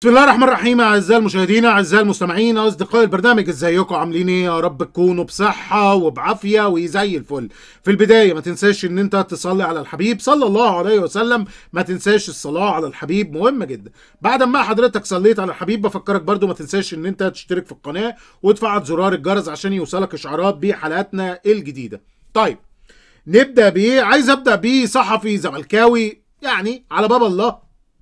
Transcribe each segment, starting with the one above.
بسم الله الرحمن الرحيم. اعزائي المشاهدين، اعزائي المستمعين، اصدقاء البرنامج، ازيكم؟ عاملين ايه؟ يا رب تكونوا بصحة وبعافيه وزي الفل. في البداية ما تنساش ان انت تصلي على الحبيب صلى الله عليه وسلم، ما تنساش الصلاة على الحبيب مهمة جدا. بعد ما حضرتك صليت على الحبيب بفكرك برضو ما تنساش ان انت تشترك في القناة وتفعل زرار الجرس عشان يوصلك اشعارات بحلقاتنا الجديدة. طيب نبدا بايه؟ عايز ابدا بصحفي زملكاوي يعني على باب الله،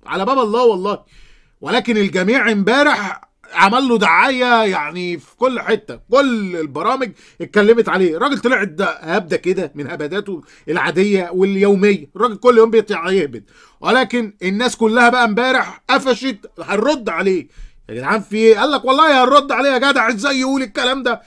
على باب الله والله، ولكن الجميع امبارح عمل له دعاية يعني في كل حتة، كل البرامج اتكلمت عليه. الراجل طلع هبده كده من هبداته العادية واليوميه، الراجل كل يوم بيطلع يهبد، ولكن الناس كلها بقى امبارح قفشت هنرد عليه. يا جدعان في ايه؟ قال لك والله هنرد عليه يا جدع، ازاي يقول الكلام ده؟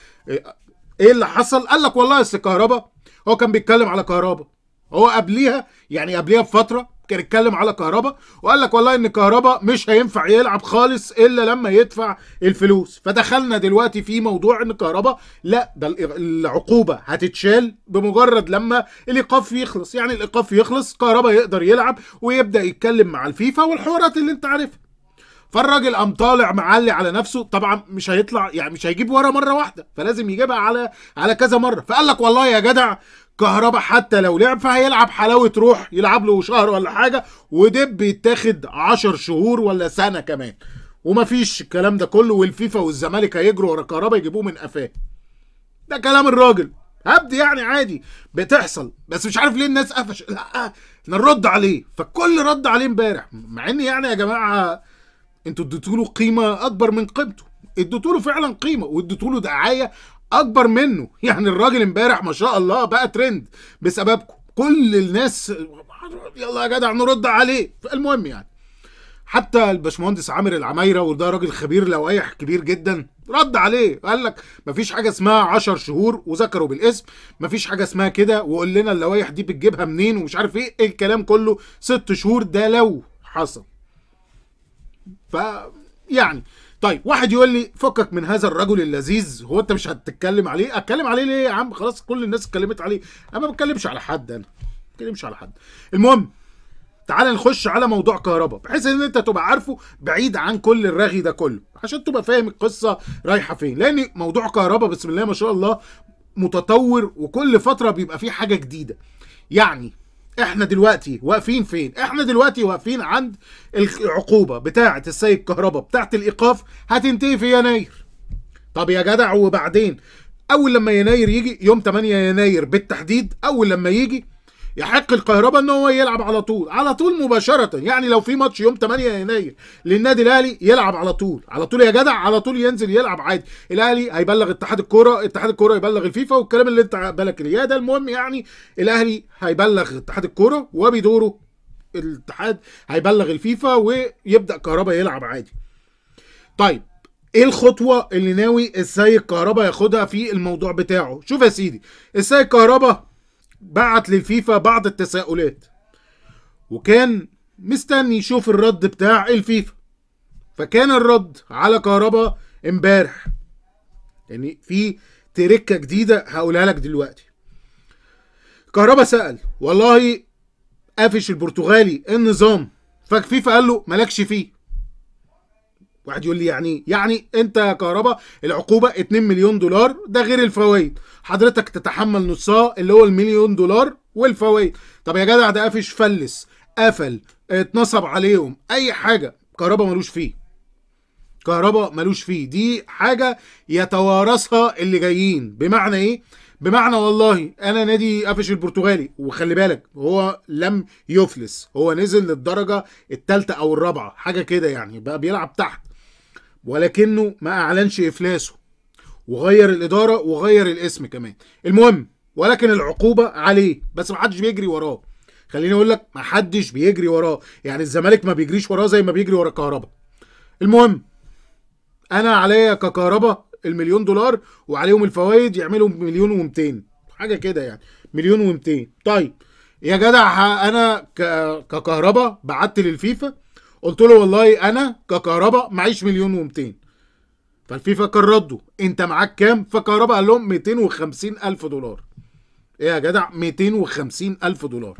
ايه اللي حصل؟ قال لك والله اصل كهربا، هو كان بيتكلم على كهربا، هو قبليها يعني قبليها بفترة كان اتكلم على كهربا وقال لك والله ان كهربا مش هينفع يلعب خالص الا لما يدفع الفلوس. فدخلنا دلوقتي في موضوع ان كهربا لا، ده العقوبة هتتشال بمجرد لما الايقاف يخلص، يعني الايقاف يخلص كهربا يقدر يلعب ويبدا يتكلم مع الفيفا والحوارات اللي انت عارفها. فالراجل قام طالع معلي على نفسه، طبعا مش هيطلع يعني مش هيجيب ورا مرة واحدة، فلازم يجيبها على كذا مرة. فقال لك والله يا جدع كهربا حتى لو لعب فهيلعب حلاوة روح، يلعب له شهر ولا حاجة، ودب يتاخد 10 شهور ولا سنة كمان، ومفيش الكلام ده كله، والفيفا والزمالك هيجروا ورا كهربا يجيبوه من قفاه. ده كلام الراجل هبد يعني عادي بتحصل، بس مش عارف ليه الناس قفش، لا نرد عليه. فالكل رد عليه امبارح، مع ان يعني يا جماعة انتوا اديتوا له قيمة اكبر من قيمته، اديتوا له فعلا قيمة واديتوا له دعاية اكبر منه. يعني الراجل امبارح ما شاء الله بقى ترند بسببكم، كل الناس يلا يا جدع نرد عليه. المهم يعني حتى الباشمهندس عامر العمايره، وده راجل خبير لوائح كبير جدا، رد عليه قال لك مفيش حاجة اسمها 10 شهور، وذكروا بالاسم مفيش حاجة اسمها كده، وقول لنا اللوائح دي بتجيبها منين ومش عارف ايه الكلام كله، 6 شهور ده لو حصل. ف يعني طيب واحد يقول لي فكك من هذا الرجل اللذيذ، هو انت مش هتتكلم عليه؟ اتكلم عليه ليه يا عم؟ خلاص كل الناس اتكلمت عليه، انا ما بتكلمش على حد، انا ما بتكلمش على حد. المهم تعال نخش على موضوع كهربا، بحيث ان انت تبقى عارفه بعيد عن كل الرغي ده كله، عشان تبقى فاهم القصة رايحة فين، لان موضوع كهربا بسم الله ما شاء الله متطور، وكل فترة بيبقى فيه حاجة جديدة. يعني احنا دلوقتي واقفين فين؟ احنا دلوقتي واقفين عند العقوبة بتاعه السيد كهربا بتاعه الايقاف، هتنتهي في يناير. طب يا جدع وبعدين؟ اول لما يناير يجي، يوم 8 يناير بالتحديد، اول لما يجي يحق الكهربا ان هو يلعب على طول، على طول مباشرة. يعني لو في ماتش يوم 8 يناير للنادي الاهلي يلعب على طول، على طول يا جدع، على طول ينزل يلعب عادي. الاهلي هيبلغ اتحاد الكورة، اتحاد الكورة يبلغ الفيفا، والكلام اللي انت بالك ليه ده. المهم يعني الاهلي هيبلغ اتحاد الكورة، وبدوره الاتحاد هيبلغ الفيفا، ويبدا كهربا يلعب عادي. طيب ايه الخطوة اللي ناوي السيد كهربا ياخدها في الموضوع بتاعه؟ شوف يا سيدي، السيد كهربا بعت للفيفا بعض التساؤلات، وكان مستني يشوف الرد بتاع الفيفا. فكان الرد على كهربا امبارح، يعني في تركه جديدة هقولها لك دلوقتي. كهربا سأل والله قافش البرتغالي النظام، فالفيفا قال له مالكش فيه. واحد يقول لي يعني يعني انت يا كهربا العقوبة 2 مليون دولار ده غير الفوائد، حضرتك تتحمل نصها اللي هو المليون دولار والفوائد. طب يا جدع ده قافش فلس، قفل، اتنصب عليهم، اي حاجة، كهربا ملوش فيه. كهربا ملوش فيه، دي حاجة يتوارثها اللي جايين. بمعنى ايه؟ بمعنى والله انا نادي قافش البرتغالي، وخلي بالك هو لم يفلس، هو نزل للدرجة الثالثة او الرابعة حاجة كده يعني، بقى بيلعب تحت، ولكنه ما اعلنش افلاسه، وغير الادارة وغير الاسم كمان. المهم ولكن العقوبة عليه، بس ما حدش بيجري وراه. خليني اقول لك ما حدش بيجري وراه، يعني الزمالك ما بيجريش وراه زي ما بيجري ورا كهربا. المهم انا عليا ككهربا المليون دولار وعليهم الفوائد، يعملوا 1,200,000 حاجة كده يعني، 1,200,000. طيب يا جدع انا ككهربا بعت للفيفا قلت له والله انا ككهربا معيش 1,200,000. فالفيفا كان رده انت معاك كام؟ فكهربا قال لهم 250,000 دولار. ايه يا جدع 250,000 دولار؟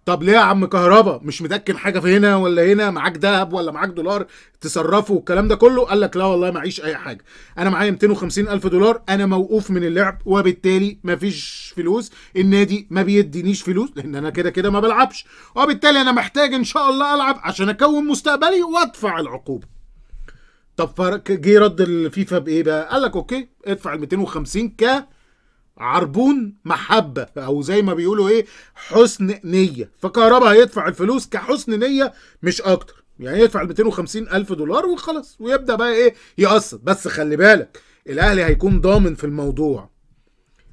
طب ليه يا عم كهربا مش مدكن حاجة في هنا ولا هنا؟ معاك ذهب ولا معاك دولار تصرفه والكلام ده كله؟ قال لك لا والله معيش اي حاجة، انا معايا 250 الف دولار، انا موقوف من اللعب وبالتالي مفيش فلوس، النادي ما بيدينيش فلوس لان انا كده كده ما بلعبش، وبالتالي انا محتاج ان شاء الله العب عشان اكون مستقبلي وادفع العقوبة. طب جه رد الفيفا بايه بقى؟ قال لك okay ادفع ال 250 ك عربون محبة، او زي ما بيقولوا ايه، حسن نية. فكهربا هيدفع الفلوس كحسن نية مش اكتر، يعني يدفع ال 250 الف دولار وخلاص، ويبدأ بقى ايه يقسط. بس خلي بالك الاهلي هيكون ضامن في الموضوع،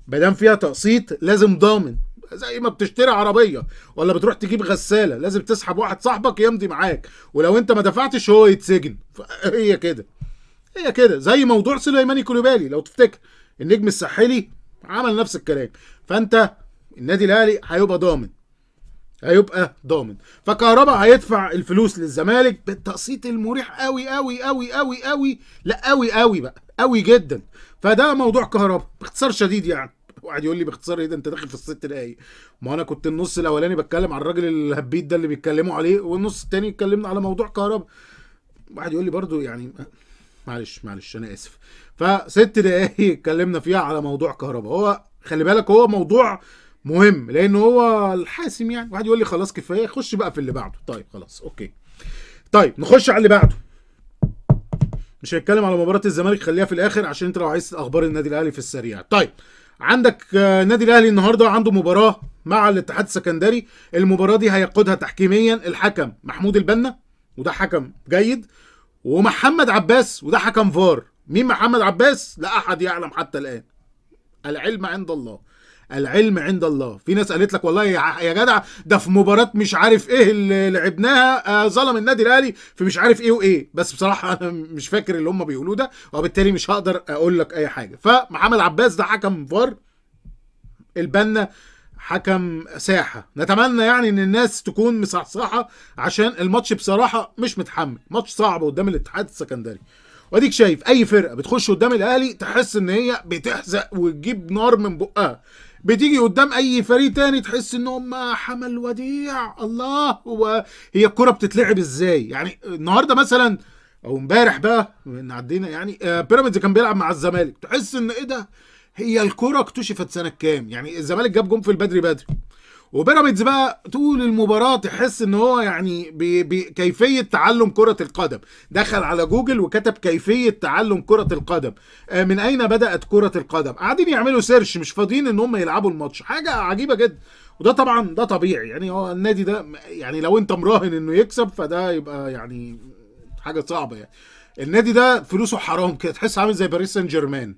مادام فيها تقسيط لازم ضامن، زي ما بتشتري عربية ولا بتروح تجيب غسالة لازم تسحب واحد صاحبك يمضي معاك، ولو انت ما دفعتش هو يتسجن. هي كده، هي كده زي موضوع سليماني كوليبالي لو تفتكر، النجم الساحلي عمل نفس الكلام. فانت النادي الاهلي هيبقى ضامن، هيبقى ضامن. فكهربا هيدفع الفلوس للزمالك بالتقسيط المريح قوي قوي قوي قوي قوي، لا قوي قوي بقى، قوي جدا. فده موضوع كهربا باختصار شديد. يعني واحد يقول لي باختصار ايه ده، انت داخل في الست دقايق. ما انا كنت النص الاولاني بتكلم على الراجل الهبيت ده اللي بيتكلموا عليه، والنص التاني اتكلمنا على موضوع كهربا. واحد يقول لي برضو يعني معلش معلش انا اسف. فست دقايق اتكلمنا فيها على موضوع كهربا. هو خلي بالك هو موضوع مهم لان هو الحاسم يعني. واحد يقول لي خلاص كفاية خش بقى في اللي بعده. طيب خلاص okay، طيب نخش على اللي بعده. مش هنتكلم على مباراة الزمالك، خليها في الاخر عشان انت لو عايز اخبار النادي الاهلي في السريع. طيب عندك النادي الاهلي النهارده عنده مباراة مع الاتحاد السكندري. المباراة دي هيقودها تحكيميا الحكم محمود البنا، وده حكم جيد، ومحمد عباس، وده حكم فار. مين محمد عباس؟ لا احد يعلم حتى الان، العلم عند الله، العلم عند الله. في ناس قالت لك والله يا جدع ده في مباراة مش عارف ايه اللي لعبناها ظلم النادي الاهلي في مش عارف ايه وايه، بس بصراحة انا مش فاكر اللي هم بيقولوه ده، وبالتالي مش هقدر اقول لك اي حاجة. فمحمد عباس ده حكم فار، البنا حكم ساحة. نتمنى يعني ان الناس تكون مصحصحه عشان الماتش بصراحة مش متحمل، ماتش صعب قدام الاتحاد السكندري. واديك شايف اي فرقه بتخش قدام الاهلي تحس ان هي بتحزق وتجيب نار من بقها، بتيجي قدام اي فريق تاني تحس ان هم حمل وديع. الله، هو هي الكره بتتلعب ازاي؟ يعني النهارده مثلا او امبارح بقى ان عدينا يعني بيراميدز كان بيلعب مع الزمالك، تحس ان ايه ده، هي الكره اكتشفت سنة كام؟ يعني الزمالك جاب جون في البدري بدري، وبيراميدز بقى طول المباراة تحس ان هو يعني بكيفية تعلم كره القدم، دخل على جوجل وكتب كيفية تعلم كره القدم، من اين بدات كره القدم، قاعدين يعملوا search، مش فاضيين ان هم يلعبوا الماتش. حاجة عجيبة جدا، وده طبعا ده طبيعي يعني. هو النادي ده يعني لو انت مراهن انه يكسب فده يبقى يعني حاجة صعبة يعني. النادي ده فلوسه حرام كده، تحس عامل زي باريس سان جيرمان،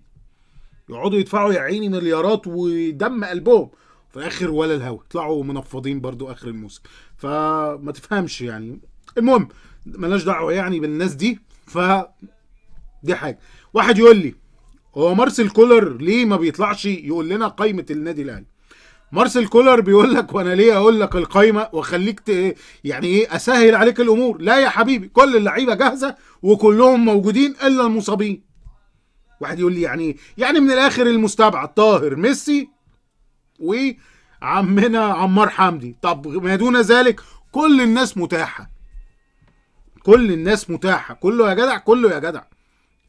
يقعدوا يدفعوا يا عيني مليارات ودم قلبهم، في الاخر ولا الهوا، طلعوا منفضين برضو اخر الموسم، فما تفهمش يعني. المهم مالناش دعوه يعني بالناس دي، ف دي حاجة. واحد يقول لي هو مارسيل كولر ليه ما بيطلعش يقول لنا قائمة النادي الاهلي؟ مارسيل كولر بيقول لك وانا ليه اقول لك القايمة واخليك يعني ايه اسهل عليك الامور؟ لا يا حبيبي، كل اللعيبة جاهزة وكلهم موجودين الا المصابين. واحد يقول لي يعني يعني من الاخر المستبعد طاهر ميسي وعمنا عمار حمدي. طب ما دون ذلك كل الناس متاحة، كل الناس متاحة، كله يا جدع، كله يا جدع،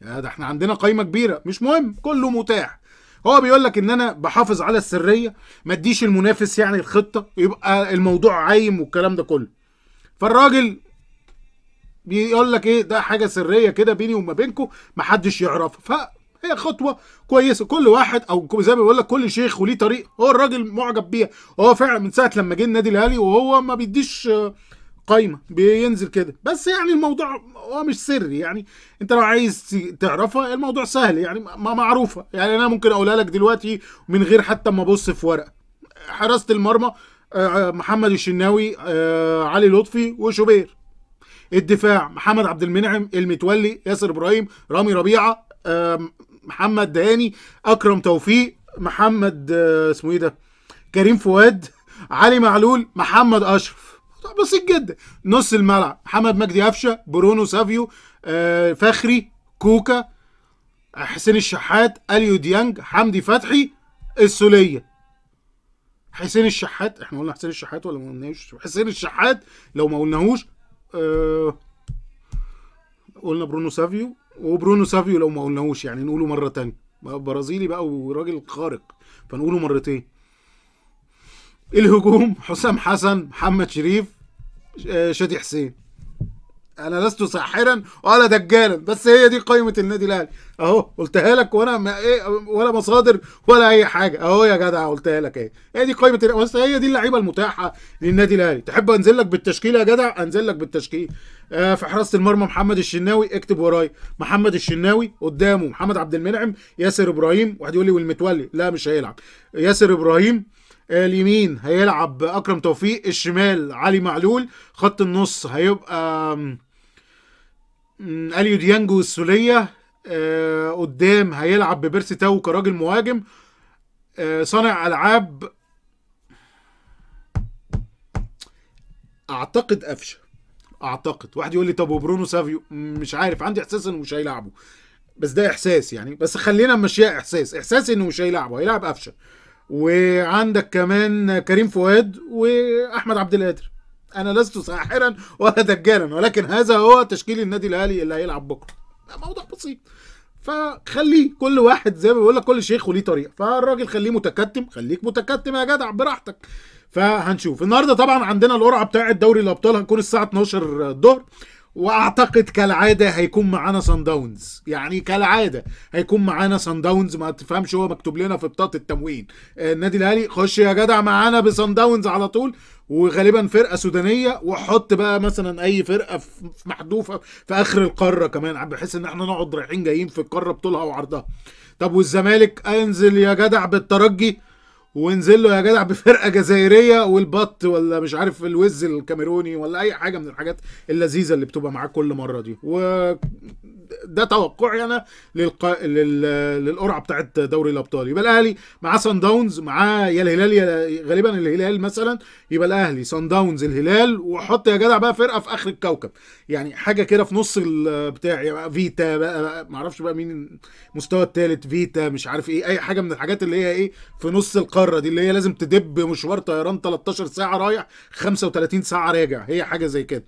يا ده احنا عندنا قايمة كبيرة، مش مهم كله متاح. هو بيقول لك ان انا بحافظ على السرية، ما اديش المنافس يعني الخطة، يبقى الموضوع عايم والكلام ده كله. فالراجل بيقول لك ايه، ده حاجة سرية كده بيني وما بينكم محدش يعرفها. فهي خطوة كويسة، كل واحد او زي ما بيقول لك كل شيخ وليه طريق. هو الراجل معجب بيها، هو فعلا من ساعة لما جه النادي الاهلي وهو ما بيديش قايمة، بينزل كده. بس يعني الموضوع هو مش سري يعني، انت لو عايز تعرفها الموضوع سهل يعني، ما معروفة يعني. انا ممكن اقولها لك دلوقتي من غير حتى ما ابص في ورقة. حراسة المرمى محمد الشناوي، علي لطفي وشوبير. الدفاع محمد عبد المنعم، المتولي، ياسر ابراهيم، رامي ربيعة، محمد دهاني، اكرم توفيق، محمد اسمه ايه ده، كريم فؤاد، علي معلول، محمد اشرف. بسيط جدا. نص الملعب محمد مجدي قفشه، برونو سافيو، فخري، كوكا، حسين الشحات، اليو ديانج، حمدي فتحي، السوليه. حسين الشحات، احنا قلنا حسين الشحات ولا ما قلناش؟ حسين الشحات لو ما قلناهوش، قلنا برونو سافيو، وبرونو سافيو لو ما قلناهوش يعني نقوله مرة تانية، برازيلي بقى وراجل خارق فنقوله مرتين. الهجوم حسام حسن، محمد شريف، شادي حسين. انا لست ساحرا ولا دجالا، بس هي دي قائمة النادي الاهلي اهو، قلتها لك وانا ما ايه ولا مصادر ولا اي حاجة اهو يا جدع، قلتها لك اهي، هي دي قائمة، بس هي دي اللعيبة المتاحة للنادي الاهلي. تحب انزل لك بالتشكيل يا جدع؟ انزل لك بالتشكيل. في حراسة المرمى محمد الشناوي، اكتب ورايا محمد الشناوي، قدامه محمد عبد المنعم، ياسر ابراهيم، واحد يقول لي والمتولي، لا مش هيلعب ياسر ابراهيم. اليمين هيلعب اكرم توفيق، الشمال علي معلول، خط النص هيبقى اليو ديانجو والسوليه، قدام هيلعب ببيرسي تاو كراجل مهاجم، صانع العاب اعتقد قفشه، اعتقد. واحد يقول لي طب وبرونو سافيو، مش عارف، عندي احساس انه مش هيلعبه، بس ده احساس يعني، بس خلينا نمشيها احساس، احساسي انه مش هيلعبه، هيلعب قفشه. وعندك كمان كريم فؤاد واحمد عبد القادر. انا لست ساحرا ولا دجالا، ولكن هذا هو تشكيل النادي الاهلي اللي هيلعب بكره. موضوع بسيط، فخليه كل واحد زي ما بيقول لك كل شيخ وليه طريقه، فالراجل خليه متكتم، خليك متكتم يا جدع براحتك. فهنشوف النهارده طبعا عندنا القرعة بتاعه دوري الابطال، هتكون الساعة 12 الظهر، واعتقد كالعادة هيكون معانا سان داونز، يعني كالعادة هيكون معانا سان داونز، ما تفهمش هو مكتوب لنا في بطاقة التموين النادي الاهلي خش يا جدع معانا بسان داونز على طول، وغالبا فرقه سودانيه، وحط بقى مثلا اي فرقه في محذوفة في اخر القارة كمان، بحيث ان احنا نقعد رايحين جايين في القارة بطولها وعرضها. طب والزمالك انزل يا جدع بالترجي، وانزل له يا جدع بفرقة جزائرية والبط، ولا مش عارف الوز الكاميروني، ولا اي حاجة من الحاجات اللذيذة اللي بتبقى معاك كل مرة دي. وده توقعي انا للقرعه بتاعت دوري الابطال. يبقى الاهلي مع سان داونز، مع يا الهلال، يا غالبا الهلال مثلا، يبقى الاهلي سان داونز الهلال، وحط يا جدع بقى فرقه في اخر الكوكب، يعني حاجة كده في نص البتاع، يعني فيتا بقى، ما اعرفش بقى مين المستوى الثالث، فيتا مش عارف ايه، اي حاجة من الحاجات اللي هي ايه في نص القارة دي، اللي هي لازم تدب مشوار طيران 13 ساعة رايح 35 ساعة راجع، هي حاجة زي كده.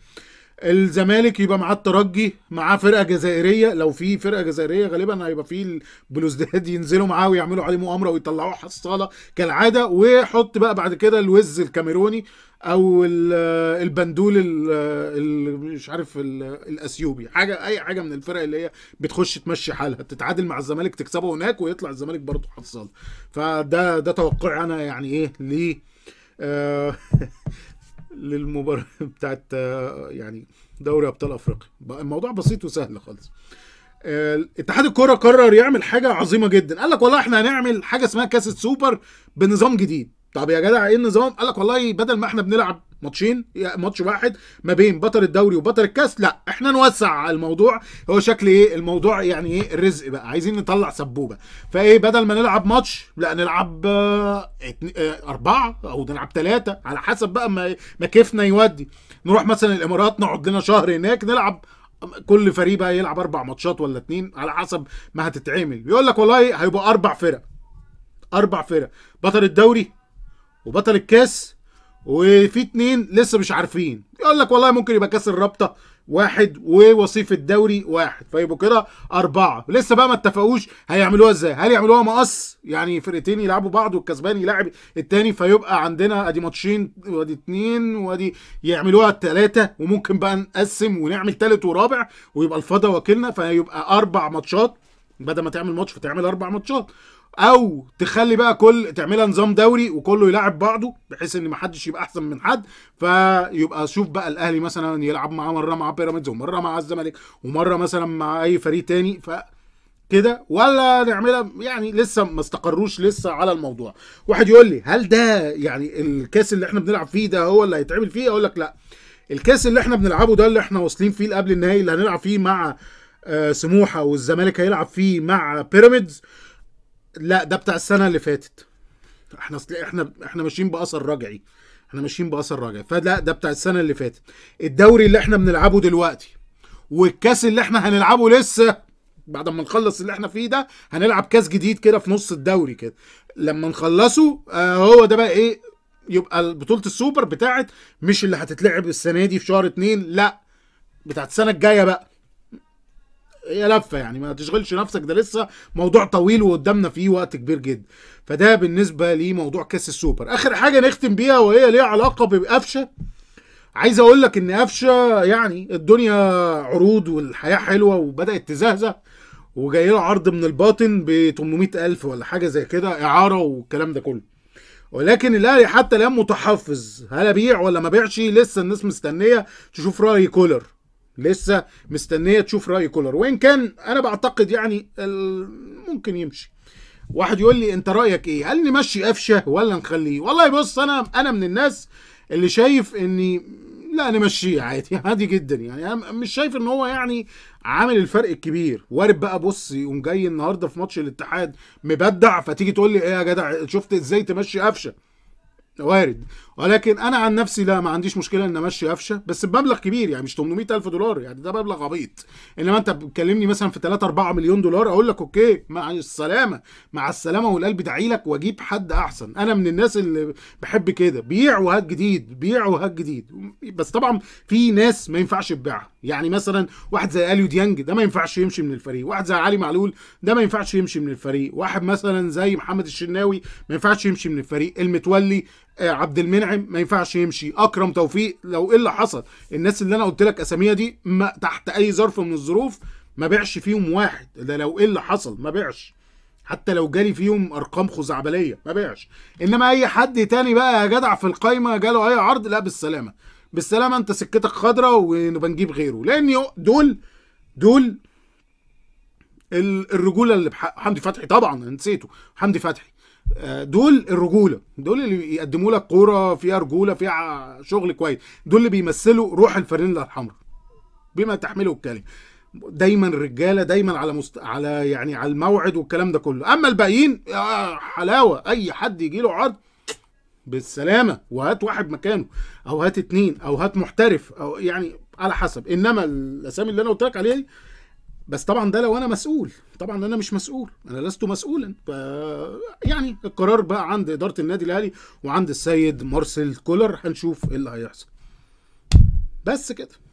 الزمالك يبقى معاه الترجي، معاه فرقه جزائرية، لو في فرقه جزائرية غالبا هيبقى في البلوزداد ينزلوا معاه ويعملوا عليه مؤامرة ويطلعوه حصاله كالعادة. وحط بقى بعد كده الوز الكاميروني او البندول مش عارف الاثيوبي، حاجة اي حاجة من الفرق اللي هي بتخش تمشي حالها، تتعادل مع الزمالك تكسبه هناك ويطلع الزمالك برضه حصاله. فده ده توقعي انا يعني ايه ليه للمباراة بتاعت يعني دوري ابطال افريقيا. الموضوع بسيط وسهل خالص. اتحاد الكورة قرر يعمل حاجة عظيمة جدا، قال لك والله احنا هنعمل حاجة اسمها كاس السوبر بنظام جديد. طب يا جدع ايه النظام؟ قال لك والله بدل ما احنا بنلعب ماتشين، ماتش واحد ما بين بطل الدوري وبطل الكاس، لا احنا نوسع الموضوع. هو شكل ايه الموضوع؟ يعني ايه الرزق بقى، عايزين نطلع سبوبه، فايه بدل ما نلعب ماتش لا نلعب 4 او نلعب 3 على حسب بقى ما كيفنا يودي. نروح مثلا الامارات نقعد لنا شهر هناك نلعب، كل فريق بقى يلعب 4 ماتشات ولا 2 على حسب ما هتتعمل. بيقول لك والله هيبقى 4 فرق، 4 فرق، بطل الدوري وبطل الكاس وفي 2 لسه مش عارفين. يقول لك والله ممكن يبقى كاس الرابطة 1 ووصيف الدوري 1، فيبقوا كده 4. لسه بقى ما اتفقوش هيعملوها ازاي، هل يعملوها مقص يعني فرقتين يلعبوا بعض والكسبان يلعب التاني، فيبقى عندنا ادي ماتشين وادي 2 وادي يعملوها 3، وممكن بقى نقسم ونعمل تالت ورابع ويبقى الفضا وكيلنا، فيبقى 4 ماتشات بدل ما تعمل ماتش فتعمل 4 ماتشات. او تخلي بقى كل تعملها نظام دوري وكله يلعب بعضه بحيث ان ما حدش يبقى احسن من حد، فيبقى شوف بقى الاهلي مثلا يلعب مع مرة مع بيراميدز ومرة مع الزمالك ومرة مثلا مع اي فريق تاني فكده، ولا نعملها يعني لسه ما استقروش لسه على الموضوع. واحد يقول لي هل ده يعني الكاس اللي احنا بنلعب فيه ده هو اللي هيتعمل فيه؟ اقول لك لا، الكاس اللي احنا بنلعبه ده اللي احنا واصلين فيه قبل النهائي اللي هنلعب فيه مع سموحه والزمالك هيلعب فيه مع بيراميدز، لا ده بتاع السنة اللي فاتت. احنا احنا ماشيين باثر رجعي، احنا ماشيين باثر رجعي، فلا ده بتاع السنة اللي فاتت. الدوري اللي احنا بنلعبه دلوقتي والكاس اللي احنا هنلعبه لسه بعد ما نخلص اللي احنا فيه ده، هنلعب كاس جديد كده في نص الدوري كده لما نخلصه، هو ده بقى ايه يبقى بطوله السوبر بتاعت مش اللي هتتلعب السنة دي في شهر 2، لا بتاعت السنة الجاية بقى. هي لفه يعني، ما تشغلش نفسك، ده لسه موضوع طويل وقدامنا فيه وقت كبير جدا. فده بالنسبة لموضوع كاس السوبر. اخر حاجة نختم بيها وهي ليها علاقة بقفشه. عايز اقول لك ان قفشه يعني الدنيا عروض والحياة حلوة وبدات تزهزه، وجاي له عرض من الباطن ب 800,000 ولا حاجة زي كده، اعاره والكلام ده كله. ولكن الاهلي حتى الان متحفظ، هل ابيع ولا ما ابيعش؟ لسه الناس مستنيه تشوف راي كولر، لسه مستنيه تشوف راي كولر. وان كان انا بعتقد يعني ممكن يمشي. واحد يقول لي انت رايك ايه، هل نمشي قفشه ولا نخليه؟ والله بص، انا من الناس اللي شايف اني لا نمشيه عادي، عادي جدا يعني. انا مش شايف ان هو يعني عامل الفرق الكبير. وارد بقى بص يقوم جاي النهارده في ماتش الاتحاد مبدع، فتيجي تقول لي ايه يا جدع شفت ازاي تمشي قفشه؟ وارد. ولكن انا عن نفسي لا، ما عنديش مشكلة ان امشي قفشه، بس بمبلغ كبير يعني، مش 800,000 دولار يعني، ده مبلغ عبيط. انما انت بتكلمني مثلا في 3 4 مليون دولار، اقول لك okay مع السلامة، مع السلامة والقلب داعي لك، واجيب حد احسن. انا من الناس اللي بحب كده، بيع وهات جديد، بيع وهات جديد. بس طبعا في ناس ما ينفعش تبيعها، يعني مثلا واحد زي اليو ديانج ده ما ينفعش يمشي من الفريق، واحد زي علي معلول ده ما ينفعش يمشي من الفريق، واحد مثلا زي محمد الشناوي ما ينفعش يمشي من الفريق، المتولي، عبد المنعم ما ينفعش يمشي، اكرم توفيق لو ايه اللي حصل. الناس اللي انا قلت لك اساميها دي ما تحت اي ظرف من الظروف ما بيعش فيهم واحد، ده لو ايه اللي حصل ما بيعش، حتى لو جالي فيهم ارقام خزعبليه ما بيعش. انما اي حد تاني بقى يا جدع في القايمة جاله اي عرض، لا بالسلامة بالسلامة، انت سكتك خضراء ونبقى نجيب غيره. لان دول الرجولة اللي بحق حمدي فتحي، طبعا نسيته حمدي فتحي، دول الرجولة، دول اللي يقدموا لك كورة فيها رجوله فيها شغل كويس، دول اللي بيمثلوا روح الفريق الحمراء بما تحمله الكلمة. دايما رجاله، دايما على على يعني على الموعد والكلام ده كله. اما الباقيين حلاوة، اي حد يجي له عرض بالسلامة، وهات واحد مكانه او هات اتنين او هات محترف او يعني على حسب. انما الاسامي اللي انا قلت لك عليها دي، بس طبعا ده لو انا مسؤول، طبعا انا مش مسؤول، انا لست مسؤولا. يعني القرار بقى عند ادارة النادي الاهلي وعند السيد مارسيل كولر، هنشوف ايه اللي هيحصل. بس كده.